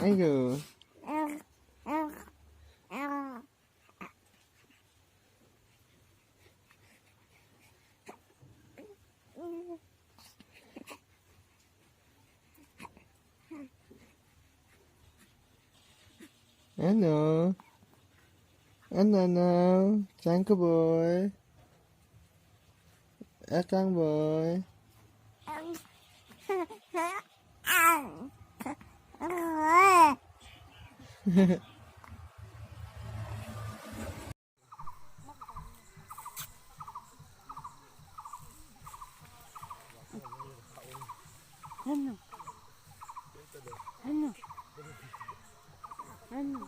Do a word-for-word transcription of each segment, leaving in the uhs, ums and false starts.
Ayo. Ano? Ano, ano? Chang ka boy. Akang boy. Ano? Ano? Ano?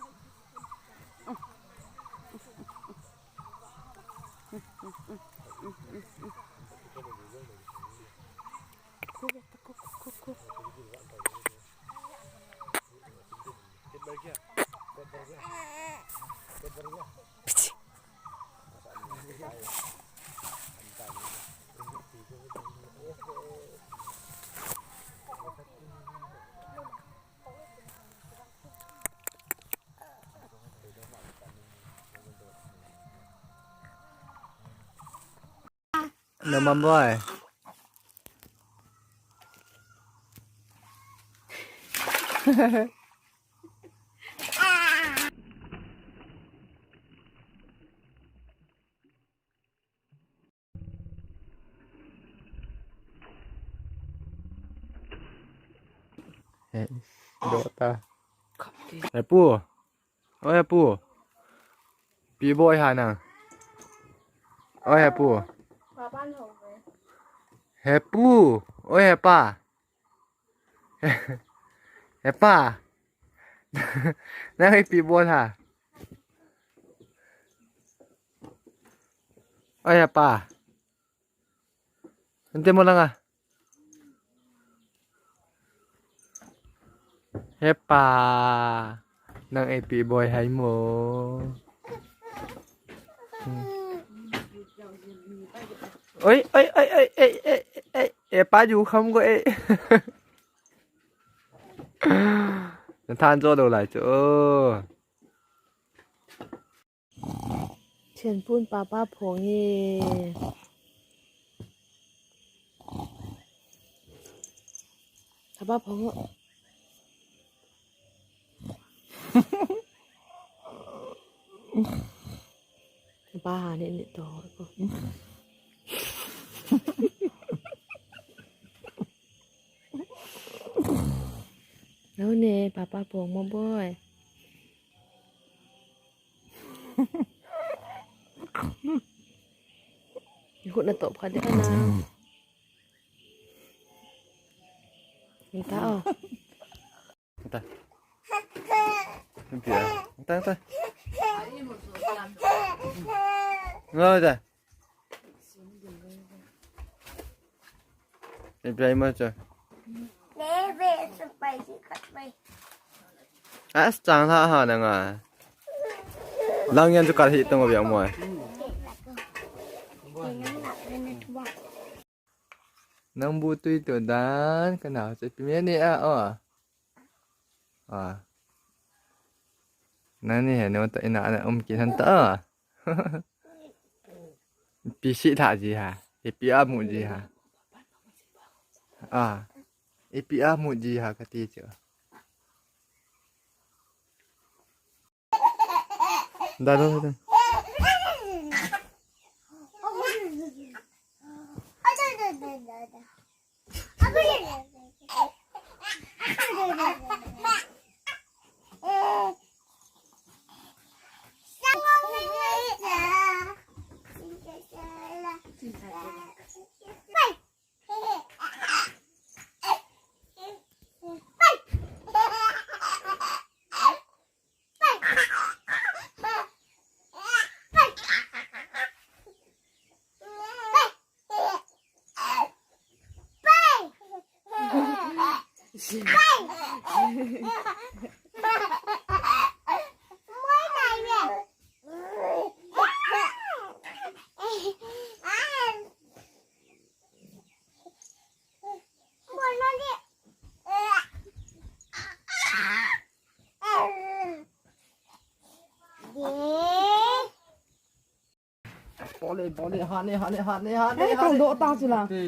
Naman boy. He, dota. He pu. Oi he pu. Pi boi ha nang. Oi he pu. He pu. Oi he pa. He pa. Nang ipi bol ha. Oi he pa. Ante mo lang ah. He pa. Nang ipi boi hai mo. Oi, oi, oi, oi, oi, oi, oi, oi, pa ju kham ko e. Na than jo lo lai chu. Chen pun papa phong e. Papa phong. Ba ha ne ne to ko. Nau ne papa phong mo boi. Hut na top kha de na. Ni ta o. Ta. Ni ta. Ta ta. Ngau ta. Ni pi ai ma cha. As chang tha ha na nga. Lang yan chu kal hi tong biang mo. Nang bu tui tu dan ka nau che pi me ni a o. A. Nang ni he no ta ina ana um ki han ta. Pi si tha ji ha. Ipi a mu ji ha. A. Ipi a mu ji ha ka ti chu. Da da da. Bole, bole, hane, hane, hane, hane, hane. Kal do ta chu la. Te.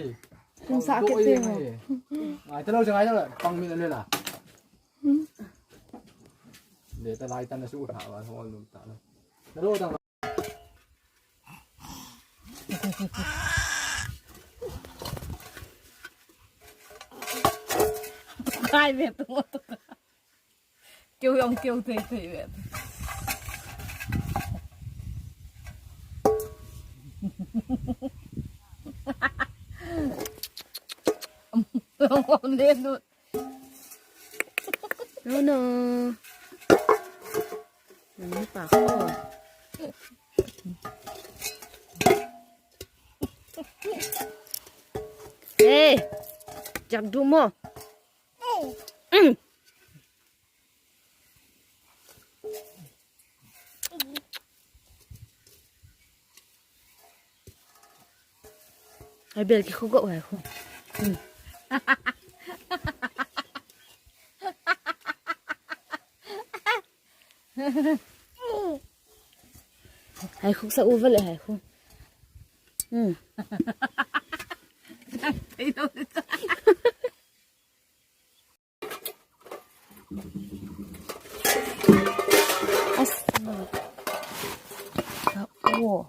Kung sa ke te mo. Ngai ta lo, ngai ta lo. Pang min le la. Le ta lai ta na su tha ba, ho lum ta lo. Na lo ta. Kai ve tu tu. Kêu ông kêu thầy thầy về. Ông lên luôn. No, no. Nani pa ko. Hey, jak du mo. Mm. Hai bel ki khu go hai khu. Hai khu sa u vale hai khu. Hmm. As. Ka o.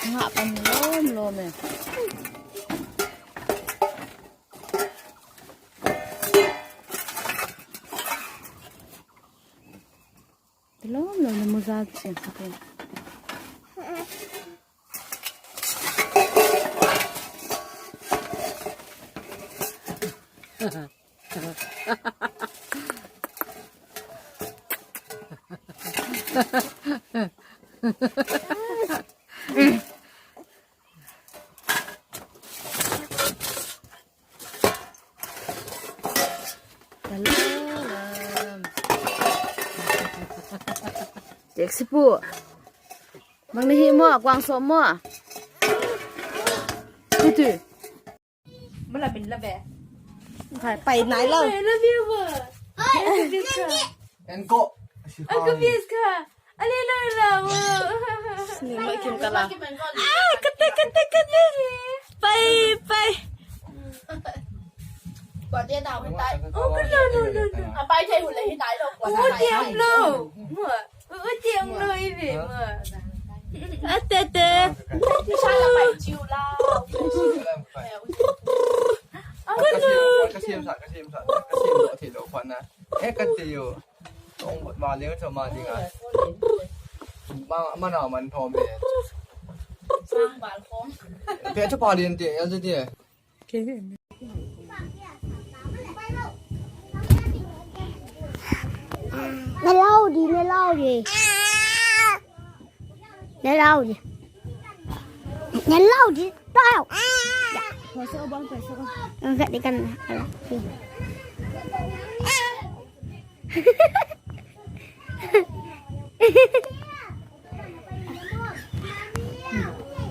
Nga pan lom lom e. Lom lom le muza kisin khatin. Taxi pu. Mang ni hi mo, kuang so mo. Tutu. Mala bin la be. Khai, pai nai lo. I love you, bo. Enko. Uncle Fiska. Ale la la, bo. Ni mai kim kala. Ah, kate, kate, kate. Pai, pai. Ko dia da mai tai. Oh, kate, no, no, no. A pai thei hu le hi tai lo. Oh, dia lo. Mo. Ui, tiang lo i ve ma. Ate te. Sa la pai chiu la. Ka sem sa, ka sem sa, ka sem lo thei lo kwan na. Eh, ka te yo. Tong bot ma leng cho ma ding a. Ma, ma na man thom be. Sang bal khom. Pe cho pa lien te, ya te. Nalau di, nalau di. Nalau di. Nalau di, tao. Enggak di kan.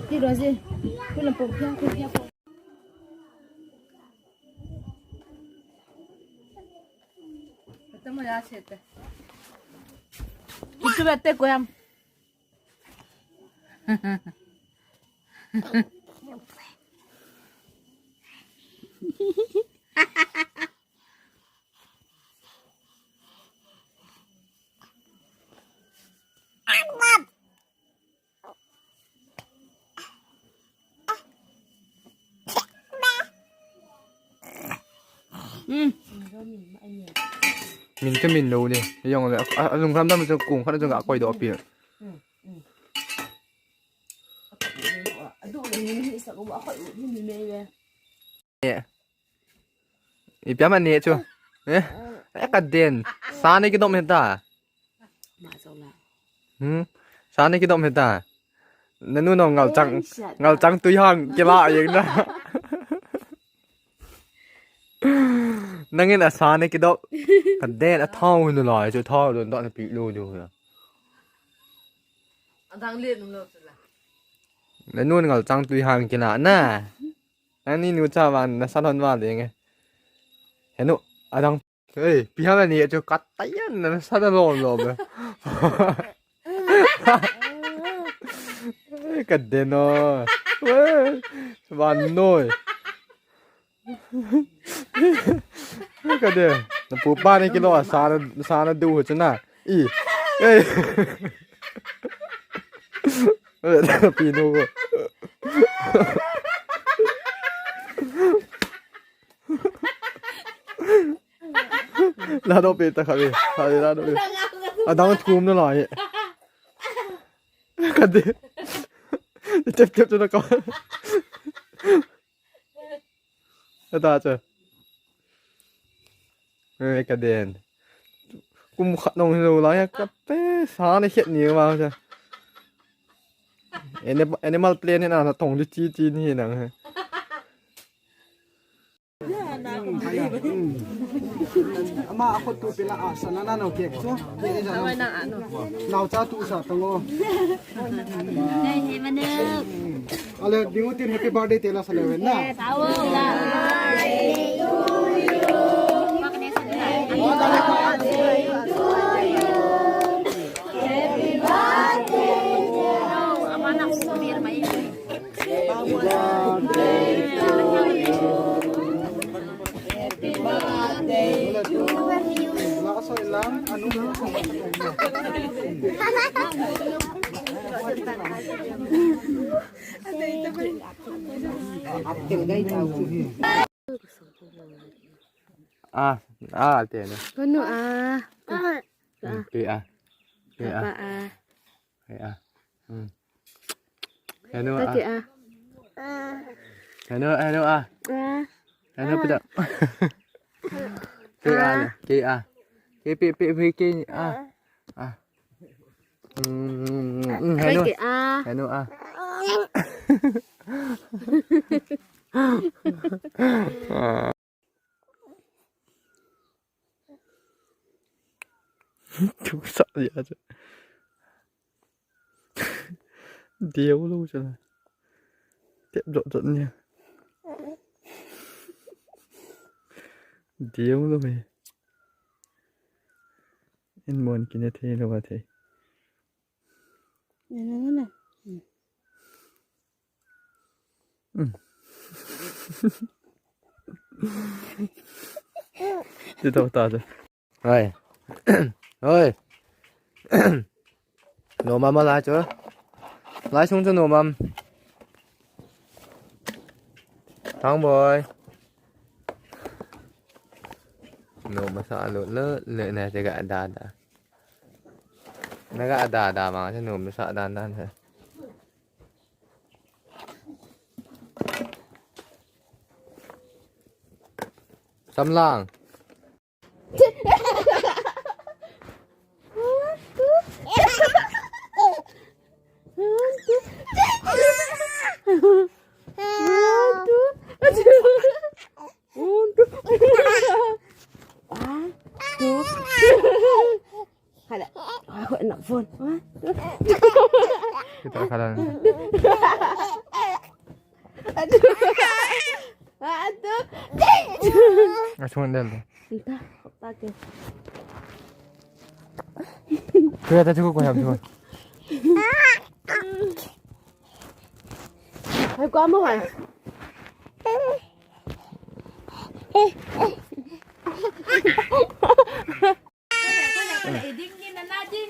Ti ro si. Ku la pok pia, pok pia, pok. Ito mo ya sete. Ito bete ko yam. Min chu min lo ni. Jong le, a, a lungkham dam chu kung khat chu ga koi doh pi. Eh. Ipi ham ani chu. Eh? Eh, ka den. Sa nei kidop hita. Hmm. Sa nei kidop hita. Nanu nong ngal chang, ngal chang tui hang kila jeng na. Nangin a sa nei kidop. Ka den a thau nu lai chu thau don dot na pi lu du. Adang le nu lo chu la. Nanu ngal chang tui hang kila na. Nangni nu cha vang, na san hon vang lenge. Henu, adang. Ei, pi hang ni chu kat tai yan, na san lom lom. Ka den o. Van noi. Ka den. Na pu pa ni kilo sa na, sa na du chu na. I. Ei. Pi nu ko. La do pe ta kha ve. Kha ve la do pe. Adang thum na lai. Ka den. Tep tep chu na ka. Ka ta chu. Ka den. Kum khat nong hi lo lai ka pe sa na het ni ma cha. Ani-, Animal Planet na tong di chi chi ni nang. Ama a khut tu pila a sana na no kek chu. Nau cha tu sa tang o. Ale dingu tin happy birthday te la sa le ven na. Ah, ah, te ne. Kunu ah. Hmm, pe ah. Pe ah. Papa ah. Pe ah. Hmm. Henu ah. Tati ah. Henu, henu ah. Ah. Henu pida. Ke ah, ke ah. Ke pe, pe, pe, ke ah. Ah. Hmm, hmm, henu. Ke ah. Henu ah. Thu sa ya chu. Deu lo chu. Tep jot jot ni. Deu lo he. In mon kine thei lo va thei. Nana, nana. Hmm. Ti to ta ta. Oi. Oi. Nom am a lai chu. Lai sung chu nom am. Thang boi. Nom masa lo le le na te ga da da. Na ga da da ma chu nom masa dan dan he. Samlang. One, two. Hai da. Hai, khoi na phone. Kita kalan. Aduh. Aduh. Asun del. Entah, tak ke. Kaya ta cukup ko ham cukup. Hai, ko amo hai.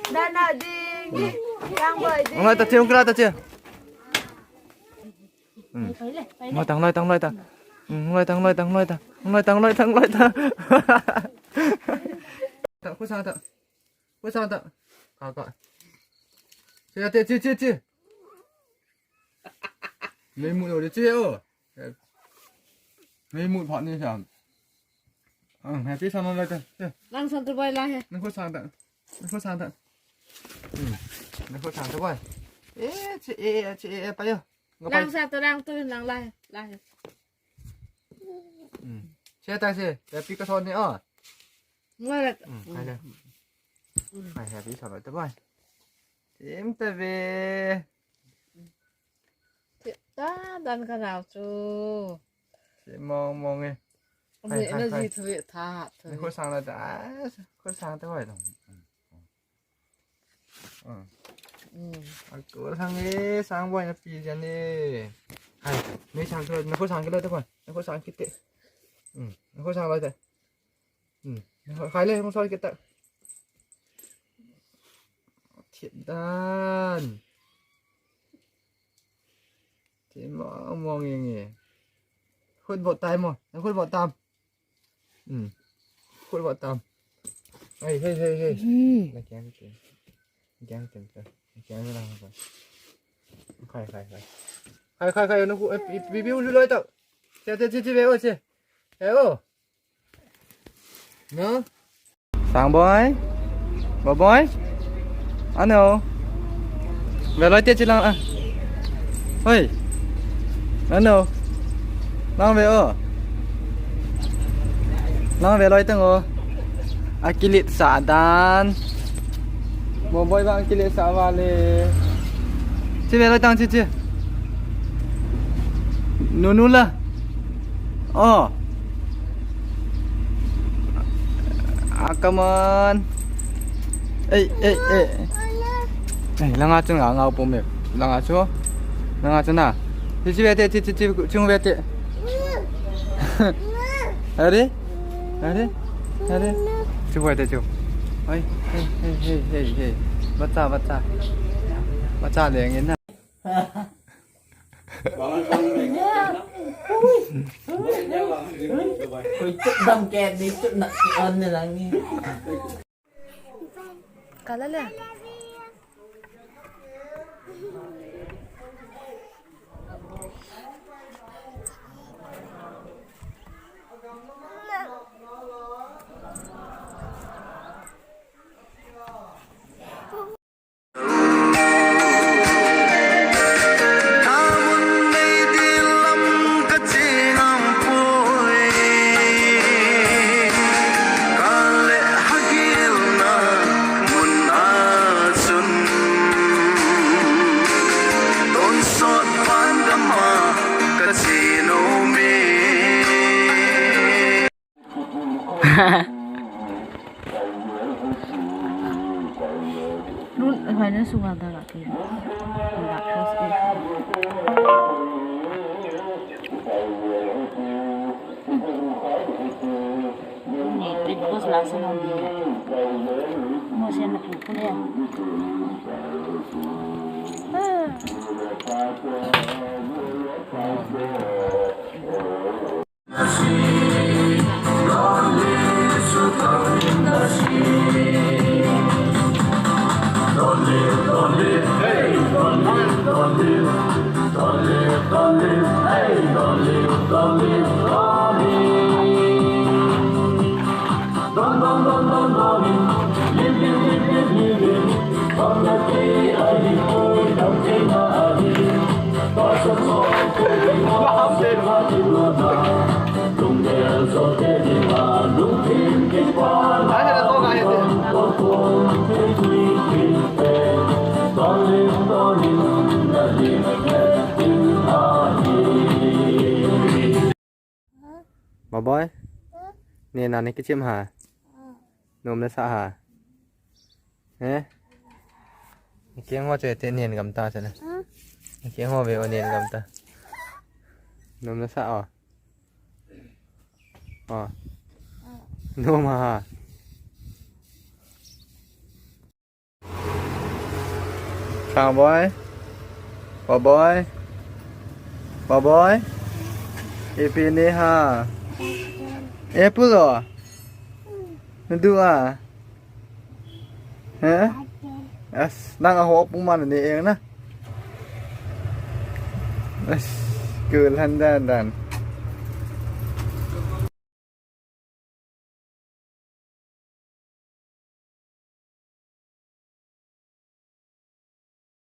Nana ding. Yang boy ding. Ngai ta chiu, ngai ta chiu. Hmm. Ngai ta, ngai ta, ngai ta. Hmm, ngai ta, ngai ta, ngai ta. Ngai ta, ngai ta, ngai ta. Ta, khu sang ta. Khu sang ta. Ka, ka. Chi, chi, chi, chi, chi. Mei mu lo de chi o. Mei mu phat ni sam. Ang, happy sang lai ta. Lang sang tu bai la he. Nang khu sang ta. Nang khu sang ta. Hmm. Nang khu sang ta bai. Eh, chi, eh, chi, eh, pa yo. Nga pa. Lang sa tu, lang tu, lang lai, lai. Hmm. Chi ta chi. Happy ka son ni o. Nga la. Hmm, kai la. Kai happy sang lai ta bai. Tim ta ve. Ti ta dan ka nau chu. Mong mong e. Hai, hai, energy hai. Thu e, tha, thu e. Khu sang la ta. Khu sang ta hoi dong. Hmm. Hmm. A khu sang e, sang boi na pi jan e. Hai, ni sang thu, na khu sang ki la ta hoi. Na khu sang ki te. Hmm. Na khu sang la ta. Hmm. Khai le, hung soi kita. Thiet dan. Thiet mong mong nge nge. Khut bot tai mo. Khut bot tam. Hmm. Khut bot tam. Hey, hey, hey, hey. Hmm. Na kiang kiang. Kiang kiang kiang. Kiang kiang. Khai, khai, khai. Khai, khai, khai. Na khu, eh, pi, pi, pi, u lu loi tau. Che, che, che, che, ve o, che. Eh, o. No? Sang boi. Bo boi. Ano? Ve loi te chi lang a. Hoi. Ano? Lang ve o. Lang ve loi tang o. A kilit sa dan. Bo boi bang kilit sa va le. Chi ve loi tang chi chi. Nu nu la. Oh. Ah, come on. Ei, ei, ei. Ei, langa chu nga, nga pum e. Langa chu. Langa chu na. Chi chi ve te, chi, chi, chi, chung ve te. Are? Are? Are? Chu ve te chu. Hey, hey, hey, hey, hey, hey. Bacha, bacha. Bacha le ngin na. Ui, ui, ui. Ui, chut dam ke, di chut nak ki on ni lang ni. Kala le. Nun, hoi na sunga da la ke. Da post e. Ni, ni post la sa na ni. Mo se na pu pu le. Ah. Boi boi. Ni na ni kichim ha. Nom na sa ha. Eh? Kiang ho che te nen gam ta che na. Kiang ho ve o nen gam ta. Nom na sa o. O. Nom ha. Sang boi. Boi boi. Boi boi. Ipi ni ha. Apple o. Nadu a. He? As, nang a ho pung man ni eng na. As, kul han dan dan.